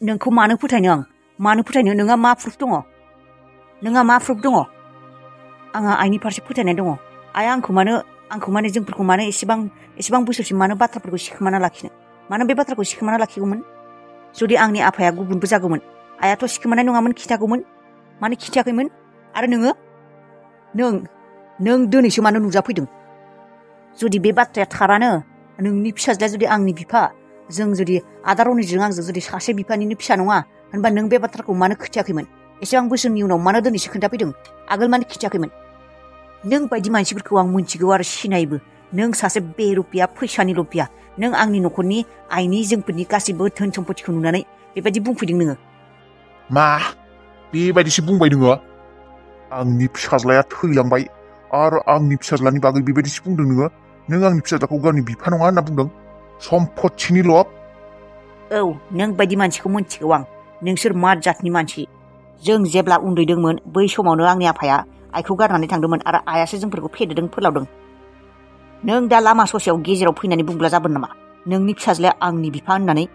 नोंखौ मानो फोथायनो आं मानो फोथायनो नोंहा मा प्रुफ दङ नोंहा मा प्रुफ दङ आंहा आइनि फारसे फोथायनाय दङ आइया आंखौ माने जोंफोरखौ मानो एसेबां बोसोरसिम मानो बाथ्राफोरखौ सिखोमाना लाखिनो मानो बे बाथ्राखौ सिखोमाना लाखिगौमोन जुदि आंनि आफाया गुबुनबो जागौमोन आइयाथ' सिखोमानाय नङामोन खिथागौमोन मानो खिथायाखैमोन आरो नों दिनैसो मानो नुजाफैदों जुदि बे बाथ्राया थारानो नोंनि फिसाज्लाया जुदि आंनि बिफा जों जुदि आदा रनिजों आंजों जुदि सासे बिफानिनो फिसा नङा होनबा नों बे बाथ्राखौ मानो खिथायाखैमोन एसेबां बोसोरनि उनाव मानो दिनैसो खोन्थाफैदों आगोल मानो खिथायाखैमोन नों बायदि मानसिफोरखौ आं मिन्थिगौ आरो सिनायबो नों सासे बेरुपिया फैसानि लपिया नों आंनि न'खरनि आइनि जोंफोरनि गासैबो धोन सम्पतिखौ नुनानै बेबायदि बुंफैदों नोङो मा बेबायदिसो बुंबाय नोङो आंनि फिसाज्लाया थैलांबाय आरो आंनि फिसाज्लानि बागै बेबायदिसो बुंदों नों आंनि फिसाज्लाखौ गावनि बिफा नङा होनना बुंदों सम्पतिनि लब औ नों बायदि मानसिखौ मिन्थिगौ आं नोंसोर मा जातनि मानसि जों जेब्ला उन्दैदोंमोन बै समावनो आंनि आफाया आइखौ गारनानै थांदोंमोन आरो आइयासो जोंफोरखौ फेदेरदों फोलावदों नों दा लामा ससेयाव गेजेराव फैनानै बुंब्ला जागोन नामा नोंनि फिसाज्लाया आंनि बिफा होननानै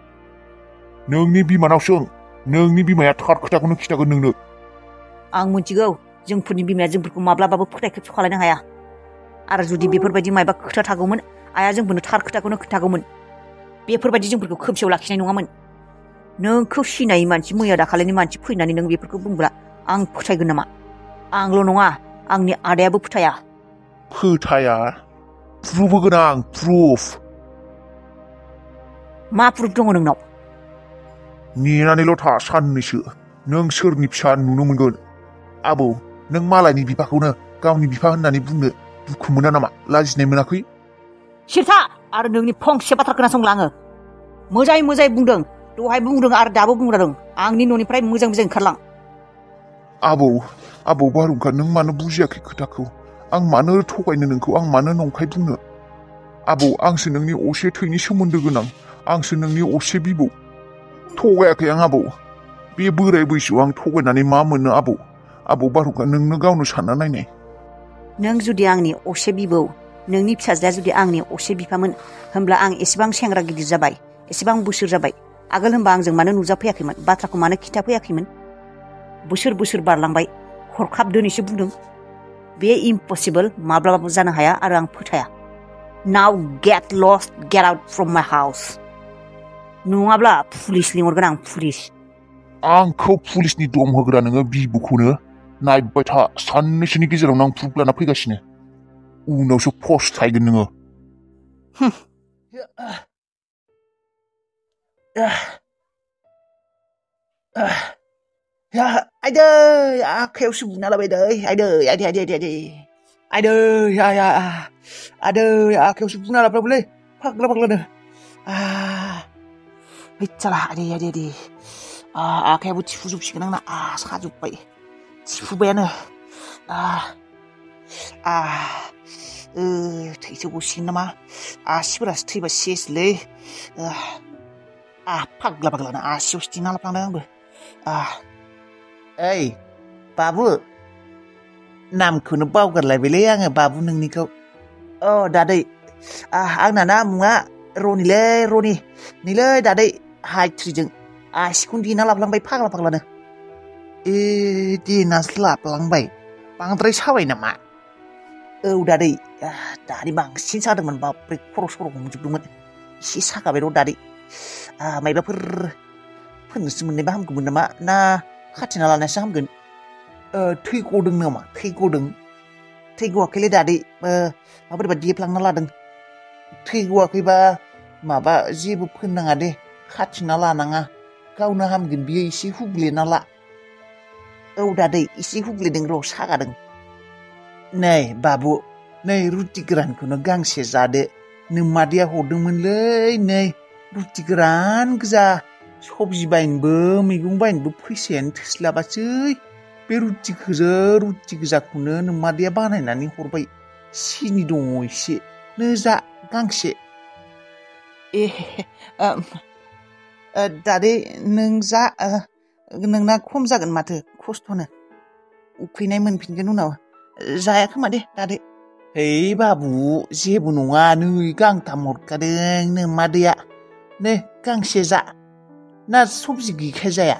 नोंनि बिमानाव सों नोंनि बिमाया थार खोथाखौनो खिथागोन नोंनो आं मिन्थिगौ जोंफोरनि बिमाया जोंफोरखौ माब्लाबाबो फोथाय खेबस' खालायनो हाया आरो जुदि बेफोरबायदि मायबा खोथा थागौमोन आइया जोंफोरनो थार खोथाखौनो खोन्थागौमोन बेफोरबायदि जोंफोरखौ खोमसियाव लाखिनाय नङामोन नोंखौ सिनायै मानसि मैया दाखालिनि मानसि फैनानै नों बेफोरखौ बुंब्ला आं फोथायगोन नामा आंल' नङा आंनि आदायाबो फोथाया प्रुफ होगोन आं प्रुफ मा प्रुफ दङ नोंनाव नेनानैल' था साननैसो नों सोरनि फिसा नुनो मोनगोन आबौ नों मालायनि बिफाखौनो गावनि बिफा होननानै बुंनो दुखु मोना नामा लाजिनाय मोनाखै सिरथा आरो नोंनि फंसे बाथ्रा खोनासंला आङो मोजाङै बुंदों दहाय बुंदों आरो दाबो बुंदों आंनि न'निफ्राय मोजां ओंखारलां आबौ बारहुंखा नों मानो बुजियाखै खोथाखौ आं मानो थगायनो नोंखौ आं मानो नंखाय बुंनो आबौ आंसो नोंनि असे थैनि सोमोन्दो गोनां आंसो नोंनि असे बिबौ थगायाखै आं आबौ बे बोराय बैसोआव आं थगायनानै मा मोनो आबौ बारहुंखा नोंनो गावनो सानना नायनाय नों जुदि आंनि असे बिबौ नोंनि फिसाज्लाया जुदि आंनि असे बिफामोन होमब्ला आं एसेबां सेंग्रा गिदिर जाबाय एसेबां बोसोर जाबाय आगोल होमबा आंजों मानो नुजाफैयाखैमोन बाथ्राखौ मानो खिथाफैयाखैमोन बोसोर बारलांबाय हरखाब दिनैसो बुंदों बे इम्पसिबल माब्लाबाबो जानो हाया आरो आं फोथाया now get lost get out from my house नङाब्ला पुलिस लिंहरगोन आं पुलिस आंखौ पुलिसनि दम होग्रा नोङो बिबुखौनो नायबाय था साननैसोनि गेजेरावनो आं प्रुफ लाना फैगासिनो उनावसो फस्थायगोन नोङो आइदै आखायावसो बुना लाबाय दै आइदै आखायावसो बुना लाबायलै फाग्लानो हैदसाला आइदै आखायाबो थिफुजोबसिगोन आंना साजोब्बाय थिफुबायानो थैसो गसिगोन नामा आसिफोरासो थैबा सेसलै फाग्लानो आसियावसो दिना लाफ्लांदों आंबो ओइ बाबु नामखौनो बावगारलायबायलै आङो बाबु नोंनिखौ दादै आंना ना मुङा रनि नैलै दादै हाइथ्रिजों आसिखौनो देना लाफ्लांबाय फाग्लानो देनासो लाफ्लांबाय बांद्राय साबाय नामा औ दादै बांसिन सादोंमोन बाब्रै खर' सर' हमजोबदोंमोन एसे सागाबाय र' दादै मायबाफोर फोननोसो मोननायबा हामगौमोन नामा ना खाथेना लानायासो हामगोन थै गदों नामा थै गवाखैलै दादै माबोरैबा देफ्लांना लादों थै गवाखैबा माबा जेबो फोननाङा दे खाथिना लानाङा गावनो हामगोन बियो एसे हुब्लेना ला औ दादै एसे हुब्लेदों र' सागादों नै बाबु नै रुटि गोरानखौनो गांसे जादो नोम्मादैया हरदोंमोनलै नै रुटि गोरान गोजा सबजि बायनोबो मैगं बायनोबो फैसायानो थोस्लाबासै बे रुटि गोजाखौनो नोम्मादैया बानायनानै हरबाय सिनि दङ एसे नो जा गांसे दादै नों जा नोंना खम जागोन माथो खस्थ'नो उखैनाय मोनफिनगोन उनाव जाया खोमा दे दादै है बाबु जेबो नङा नै गांथाम हरखादों नोम्मादैया नै गांसे जा ना सबजि गैखाया जाया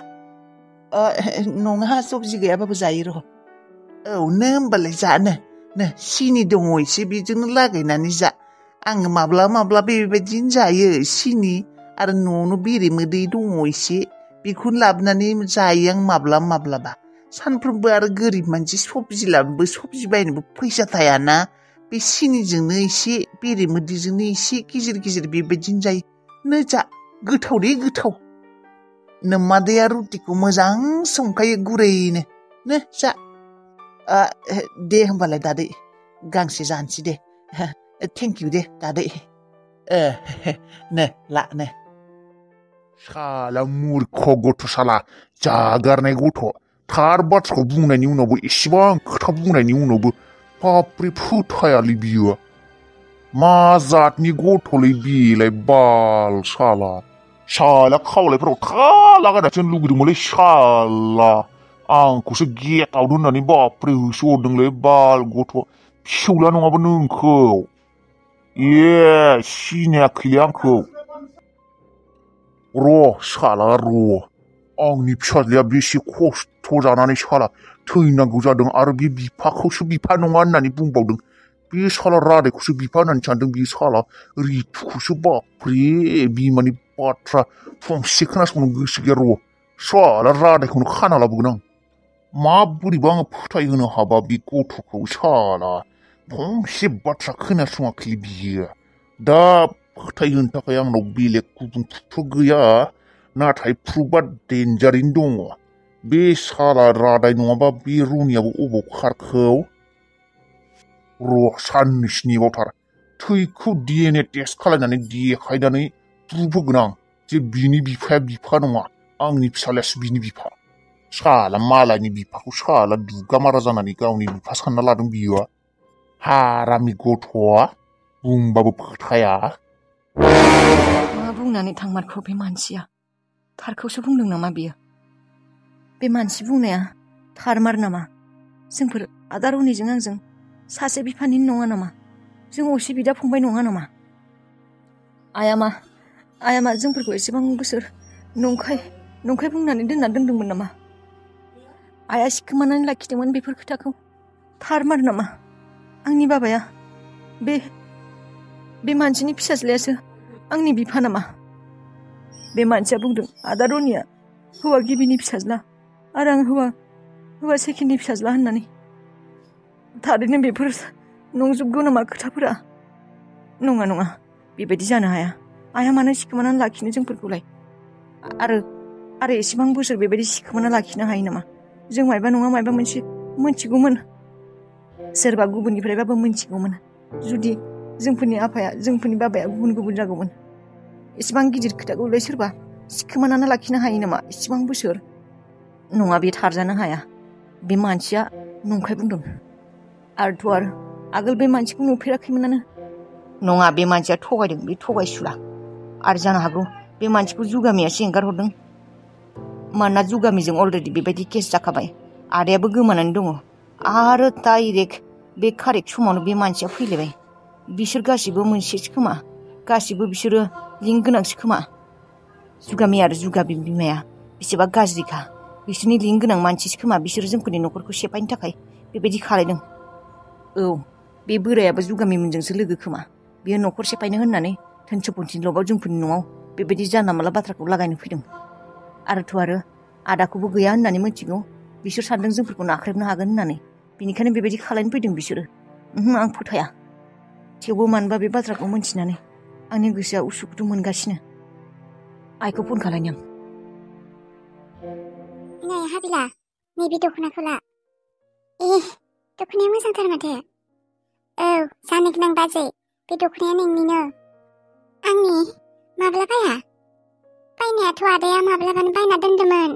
नङा सबजि गैयाबाबो जायो र' औ नो होमबालाय जानो नो सिनि दङ एसे बेजोंनो लागायनानै जा आङो माब्लाबा बेबायदिनो जायो सिनि आरो न'आवनो बेरेमोदै दङ एसे बेखौनो लाबोनानै जायो आं माब्लाबा सानफ्रोमबो आरो गोरिब मानसि सबजि लाबोनोबो सबजि बायनोबो फैसा थायाना बे सिनिजोंनो एसे बेरेमोदैजोंनो एसे गेजेर बेबायदिनो जायो नो जा गोथाव दे गोथाव नोम्मादैया रुटिखौ मोजां संखायो गुरैनो नो जा दे होमबालाय दादै गांसे जानोसै दे थेंक इउ दे दादै नो ला नो साला मुर्ख गथ' साला जागारनाय गथ' थार बाथ्राखौ बुंनायनि उनावबो एसेबां खोथा बुंनायनि उनावबो बाब्रे फोथायालै बियो मा जातनि गथ'लै बेलाय बाल साला खावलायफोराव थालागासिनो लुगैदोंमोनलै साला आंखौसो गेट आउट होननानै बाब्रे होसोहरदोंलै बाल गथ' फिसौला नङाबा नोंखौ सिनायाखैलै आंखौ साला आंनि फिसाज्लाया बेसे खस्थ' जानानै साला थैनांगौ जादों आरो बे बिफाखौसो बिफा नङा होननानै बुंबावदों बे साला रादायखौसो बिफा होननानै सानदों बे साला रितुखौसो बाब्रे बिमानि बाथ्रा फंसे खोनासंनो गोसो गैया साला रादायखौनो खाना लाबोगोन आं माबोरैबा आङो फोथायहोनो हाबा बे गथ'खौ साला फंसे बाथ्रा खोनासङाखै बियो दा फोथायहोनो थाखाय आंनाव बेलेग गुबुन प्रुफ गैया नाथाय प्रुफआ डेन्जारैनो दङ बे साला रादाय नङाबा बे रनियाबो अबाव खारखौ साननैसो नेबावथार थैखौ DNA टेस्ट खालायनानै देखायनानै प्रुफ होगोन आं जे बिनि बिफाया बिफा नङा आंनि फिसाज्लायासो बिनि बिफा साला मालायनि बिफाखौ साला दुगामारा जानानै गावनि बिफा सानना लादों बियो हारामि गथ'आ बुंबाबो फोथाया मा बुंनानै थांमारखौ बे मानसिया थारखौसो बुंदों नामा बियो बे मानसि बुंनाया थारमार नामा जोंफोर आदा रनिजों आंजों सासे बिफानि नङा नामा जों असे बिदा फंबाय नङा नामा आया मा जोंफोरखौ एसेबां बोसोर नंखाय बुंनानै दोनदोंमोन नामा आया सिखोमानानै लाखिदोंमोन बेफोर खोथाखौ थारमार नामा आंनि बाबाया बे मानसिनि फिसाज्लायासो आंनि बिफा नामा बे मानसिया बुंदों आदा रनिया हौवा गिबिनि फिसाज्ला आरो आं हौवा सेकेन्डनि फिसाज्ला होननानै थारैनो बेफोर नंजोबगौ नामा खोथाफोरा नङा बेबायदि जानो हाया आया मानो सिखोमानानै लाखिनो जोंफोरखौलाय आरो एसेबां बोसोर बेबायदि सिखोमाना लाखिनो हायो नामा जों मायबा नङा मायबा मोनसे मोनथिगौमोन सोरबा गुबुननिफ्रायबाबो मोनथिगौमोन जुदि जोंफोरनि बाबाया गुबुन जागौमोन एसेबां गिदिर खोथाखौलाय सोरबा सिखोमानानै लाखिनो हायो नामा एसेबां बोसोर नङा बे थारजानो हाया बे मानसिया नंखाय बुंदों आरो आगोल बे मानसिखौ नुफेराखैमोनानो नङा बे मानसिया थगायदों बे थगायसुला आरो जानो हागौ बे मानसिखौ जुगामियासो एंगारहरदों मानोना जुगामिजों अलरेडि बेबायदि केस जाखाबाय आदायाबो गोमानानै दङ आरो डाइरेक्ट बे कारेक्ट समावनो बे मानसिया फैलायबाय बिसोर गासिबो मोनसेसो खोमा गासिबो बिसोरो लिंक गोनांसो खोमा जुगामि आरो जुगाबि बिमाया बेसेबा गाज्रिखा बिसोरनि लिंक गोनां मानसिसो खोमा बिसोरो जोंफोरनि न'खरखौ सेफायनो थाखाय बेबायदि खालायदों औ बे बोरायाबो जुगामिमोनजोंसो लोगो खोमा बियो न'खर सेफायनो होननानै धोन सम्पतिनि लबाव जोंफोरनि न'आव बेबायदि जानला माला बाथ्राखौ लागायनो फैदों आरो आदाखौबो गैया होननानै मिथिगौ बिसोर सानदों जोंफोरखौ नाख्रेबनो हागोन होननानै बेनिखायनो बेबायदि खालायनो फैदों बिसोरो आं फोथाया थेवबो मानोबा बे बाथ्राखौ मोनथिनानै आंनि गोसोआ उसुखुथु मोनगासिनो आइखौ फन खालायनो नै हाबिला नैबे दख'नाखौ ला दख'नाया मोजांथार माथो औ जानो गोनां बाजै बे दख'नाया नोंनिनो आंनि माब्ला बायनायाथ' आदाया माब्लाबानो बायना दोन्दोंमोन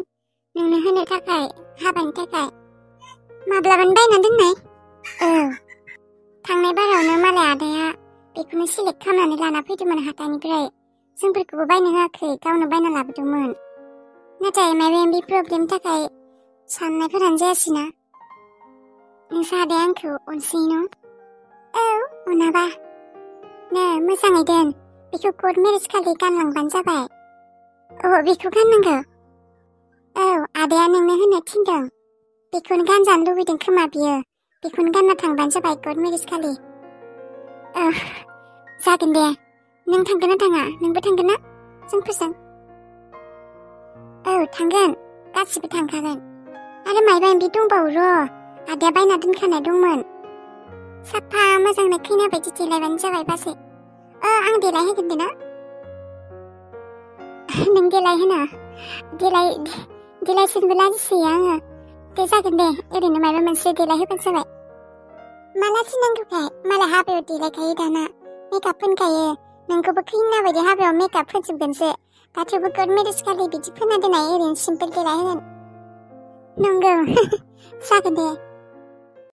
नोंनो होनो थाखाय हाबानि थाखाय माब्लाबानो बायना दोननाय औ थांनाय बारावनो मालाय आदाया बेखौनो सिलेक्ट खालामनानै लाना फैदोंमोन हाथाइनिफ्राय जोंफोरखौबो बायनो होआखै गावनो बायना लाबोदोंमोन नाथाय माबा माबि प्रब्लेमनि थाखाय साननायफोरानो जायासैना नोंसा आदाया आंखौ अनसै न' औ अनाबा नो मोजाङै दोन बेखौ कर्ट मेरेज खालि गानलांबानो जाबाय बेखौ गाननांगौ। औ आदाया नोंनो होनो थिनदों। बेखौनो गानजानो लुबैदों खोमा बियो। बेखौनो गानना थांबानो जाबाय गड मेरिज खालि। जागोन दे। नों थांगोन ना थाङा? नोंबो थांगोन ना जोंफोरजों? औ थांगोन। गासिबो थांखागोन। आरो मायबा मायबि दंबावो र'। आदाया बायना दोनखानाय दंमोन। साफा मोजांनो खैना बायदि देलायबानो जाबाय बाजै। आं देलायहोगोन दे ना? नों देलायहोना? देलायसोनबो लाजिसोयो आङो। दे जागोन दे। ओरैनो मायबा मोनसे देलायहोबानो जाबाय। मालाथो नांगौखाय? मालाय हाबायाव देलायखायो दाना। मेकआप फोनखायो। नोंखौबो खैना बायदि हाबायाव मेकआप फोनजोबगोनसो। दा थेवबो गड मेरिज खालि बिदि फोनना दोननाय ओरैनो सिम्पोल देलायहोगोन। नंगौ। जागोन दे।